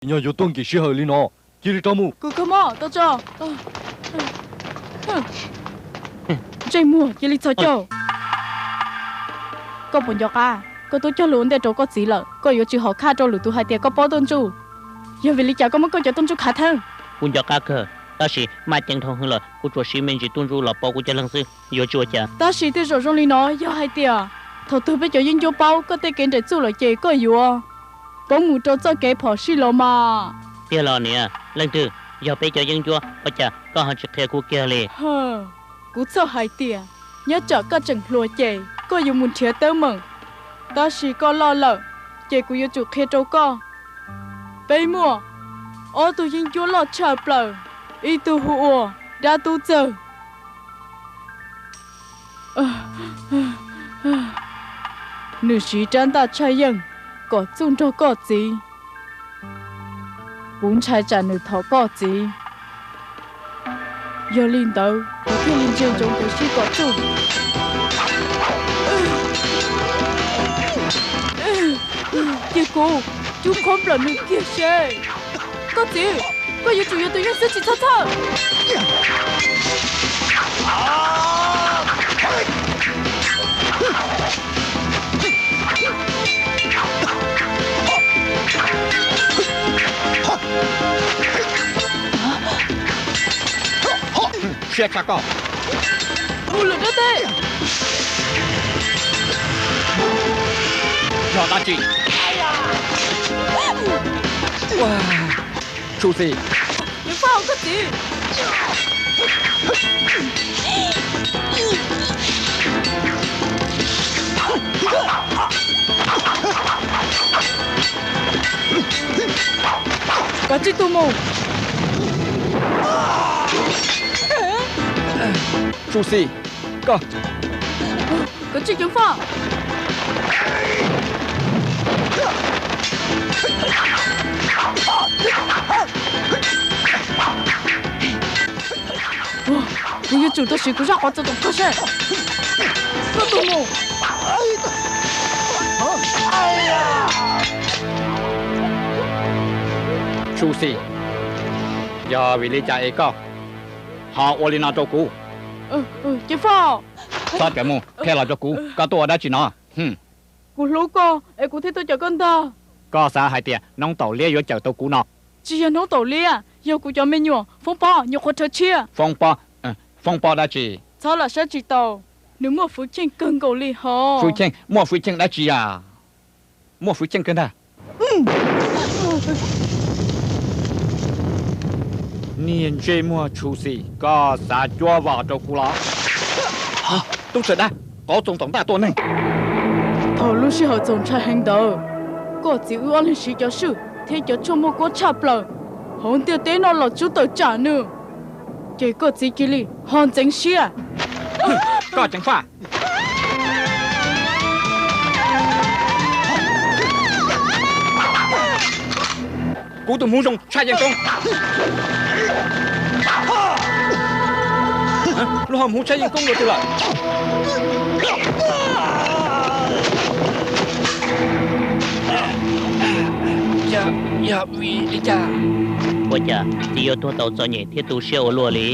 Yog yuav tuaj nkim sij hawm li no, cia li rov mus. Kuv kho mob tau tso. Ntsej muag, cia li txhos caug. Koj puas nco qab koj twb cog lus ua ntej rau koj txiv lawm, koj yuav tsis hom khaj rau lwm tus hais tias koj paub tuaj ntsuj? Yog vim li cas koj muab koj cov tuaj ntsuj khav theeb? Kuv nco qab kawg, tab sis maj ceev dhau hwv lawm, kuv tsuas siv me ntsis tuaj ntsuj los pauv kuv cov leeg xwb, yuav tsis ua cas. Tab sis tej zaum zoo li no, yog hais tias thaum twg peb cov yeeb ncuab paub koj tej kev nraim txuj lawm ces koj yuav poob mus rau txoj kev phom sij los mas. Tiag los niam? Leej twg yog peb cov yeeb ncuab, ua cas koj ho tsis qhia kuv kiag li? Kuv txhawj hais tias nyob tsam koj tseem hluas ces koj yuav mus nrhiav teeb meem, tab sis koj loj lawm ces kuv yuav tsum qhia rau koj. Peb muaj ob tug yeeb ncuab loj tshaj plaws, ib tug hu ua Dab Tub Txawg. Nws siv rab ntaj tshaj yeej kom txuj nrog koj txiv. Kuv ntshai tsam nws thov koj txiv. Yog li ntawd kuv thiaj li ntsia ntsoov kev sib kom txuj. Cia kuv cub khob nplawm nws kiag seb. Koj txiv, koj yuav tsum yog tus yeej xwb tsis txhob txhawj. Siab tshaj koj. Hu lwm dab teb. Yog dab tsi? Tsu Xis. Ceev Faj, koj txiv. Kav tsij tuag mus. Tsu Xis, koj. Kav tsij ceev faj. Kuv yuav tsum tau siv kuv zaj qhov txo toom koj seb. Koj tuag mus. Tsu Xis, yog vim li cas es koj ho ua li no rau kuv? Ceev faj, txhob rawm mus, qhia los rau kuv, koj tuaj ua dab tsi no? Kuv hlub koj es kuv thiaj tuaj cawm koj ntag. Koj xav hais tias noob taum liab yuav cawm tau kuv no? Tsis yog noob taum liab, yog kuv cov me nyuam. Foob Pob, nyuam qhuav rhawv tshiab. Foob Pob? Foob Pob dab tsi? Txhob lam saib tsis taus, nws muaj fwv cheej kawg nkaus li hos. Fwv cheej? Muaj fwv cheej dab tsi a? Muaj fwv cheej kawg ntag. Niag ntsej muag Tsu Xis, koj xav cuab vos rau kuv los? Tub Tsawg Dab, qauv txoos taum ntaj tua neeg. Thaum lub sij hawm txaus ntshai heev ntawd, koj txiv wb ob leeg siv cov swj thiab cov tshuaj muaj kuab tshaj plaws hauv ntiaj teb no los tsub tawm tsam nws, ces koj txiv cia li ho ntxeev siab. Koj Ceev Faj, kuv tus hmuv zoo tshaj yeej koob. Luag ho hmuv tshaj yeej koob dua twg lawm? Yog vim li cas? Ua cas txiv yuav tuag tau txom nyem thiab tu siab ua luaj li?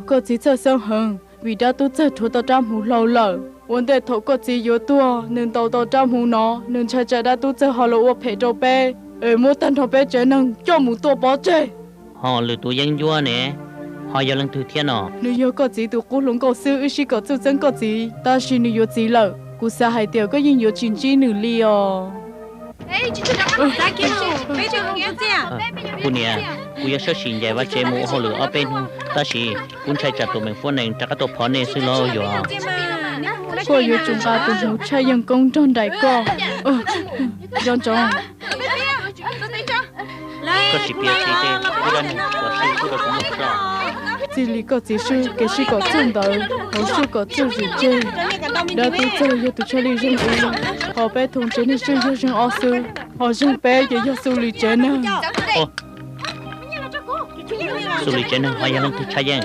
Koj txiv txhawj xeeb heev vim dab tub txawg rhuav tau rab hmuv hlau lawm. Ua ntej thaum koj txiv yuav tuag, nws ntaus tau rab hmuv no, nws ntshai tsam dab tub txawg ho los ua phem rau peb es muab tag nrho peb tsev neeg coj mus tua pov tseg. Ho lwm tus yeeb ncuab ne, ho yog leej twg thiab no? Nws yog koj txiv tus qub hluas nkauj xwb, wb sib kom txuj txeeb koj txiv, tab sis nws yuav txiv lawm. Kuv xav hais tias koj yeej yuav tsis ntsib nws li os. Kuv niam, kuv yuav sawv tsees ncaim vaj tsev mus ua hauj lwm ob peb hnub, tab sis kuv ntshai tsam tus meem fuab nees rov qab tuaj phov nej xwb lauj yuav. Koj yuav tsum nqa tus hmuv tshaj yeej koob nrog nraim koj. Nco ntsoov. Koj tsis piav txiv tej lub dab neeg kom sib hlub rau kuv mloog tso. Txij li koj txiv swb kev sib kom txuj ntawd, hauv sib kom txuj zwm tseg, dab tub txawg yog tus tshaj lij zeeg ub, ho peb thoom tsev neeg swb yog zeeg ob xwb, ho zeeg peb ces yog Xu Lis tsev neeg. Xu Lis tsev neeg ho yog leej twg tshaj yeej?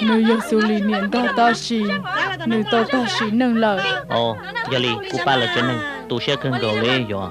Nws yog Xu Lis niam ntag tab sis nws tau tag sim neej lawm. Yog li kuv pab lawv tsev neeg tu siab kawg nkaus li yuav.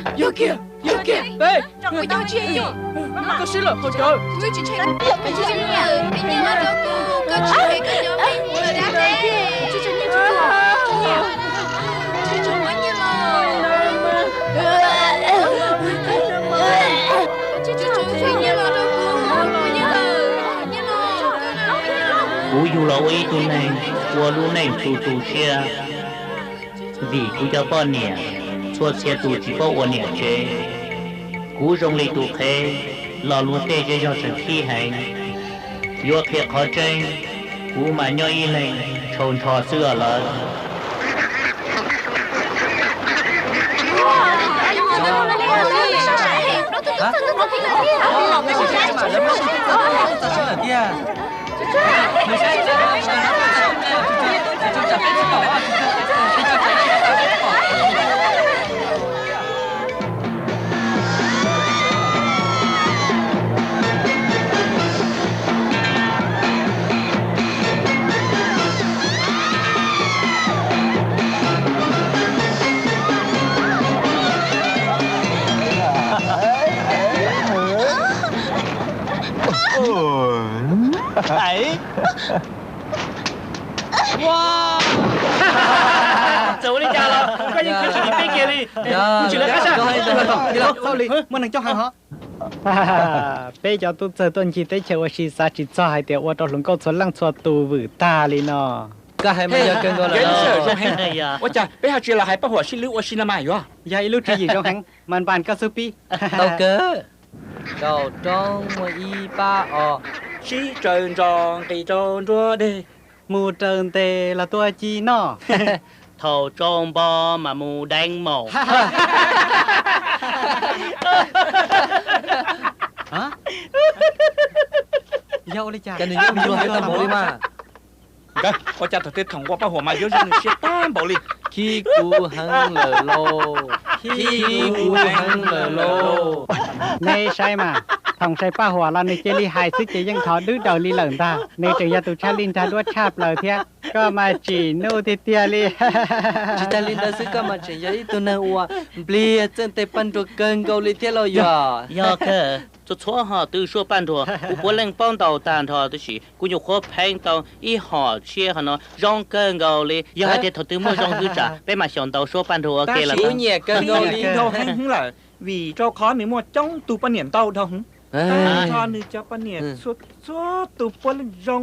Yog kiag, yog kiag. Koj sib lawm qhov cawv. Kuv yug los ua ib tug neeg ua lub neej tu tu siab, vim kuv cov poj niam txhua txhia tus tsis paub ua niam tsev. Kuv zoo li tus qhev los luag tej zej zog tseem khib heev. Yuav qhia qhov tseeb, kuv mas nyob ib leeg tshau nrho xwb os lawv. Txawm ua li cas los koj yeej khwv tsis dim peb kiag li. Tsis lawv qab saj. Txhaum li, muaj neeg coj heev hov. Peb cov tub txawg tuaj ncig teb chaws ua si xav tsis txog hais tias ua rau hluas nkauj txhua leej txhua tus vwm tag li no. Koj hais mas yog kawg nkaus lawm. Ua cas peb ho tsis los hais paj huam sib lwb ua si no mas yuav yog ib lub tswv yim zoo heev mas npas koj xub pib. Tau kawg. Kaum roob muaj ib pab os. Sib raws nrog nqis rau nruab deg. Mus raws ntes los tua ci noj. Thaum tsaus npo mas mus deev maum. Yog ua li cas? Cas nws yuav mus luag heev tag npaum li mas. Nkawd ua cas thaum twg thaum nqua paj huam mas yuav zoo nws siab tag npaum li. Khib kuv heev lawm lauj, khib kuv heev lawm lauj. Neb saib mas, thaum sai paj huam los nws cia li hais xwb ces yeej thov dwb daws li lawm ntag. Nws tseem yog tus tshaj lij nrag duab tshaj plaws thiab. Koj mas tsim nuj tiag tiag li. Tsis tas li ntawd xwb koj mas tseem yog ib tug neeg uas npliag txawj ntes paj nruag kawg nkaus li thiab lauj yog. Yog kawg, txhua txhua hom twg suab paj nruag kuv puav leej paub ntau tag nrho tab sis kuv nyuam qhuav pheej tau ib hom tshiab hom no zoo kawg nkaus li. Yog hais tias thaum twg muaj zoo hwv tsam peb mam xyaum ntau suab paj nruag ua ke los. Kuv nyiam kawg nkaus li. Dhau heev heev lawm, vim rau qhov nws muaj coob tug poj niam ntau dhau heev. Tag nrho nws cov poj niam txhua txhua tus puav leej zoo.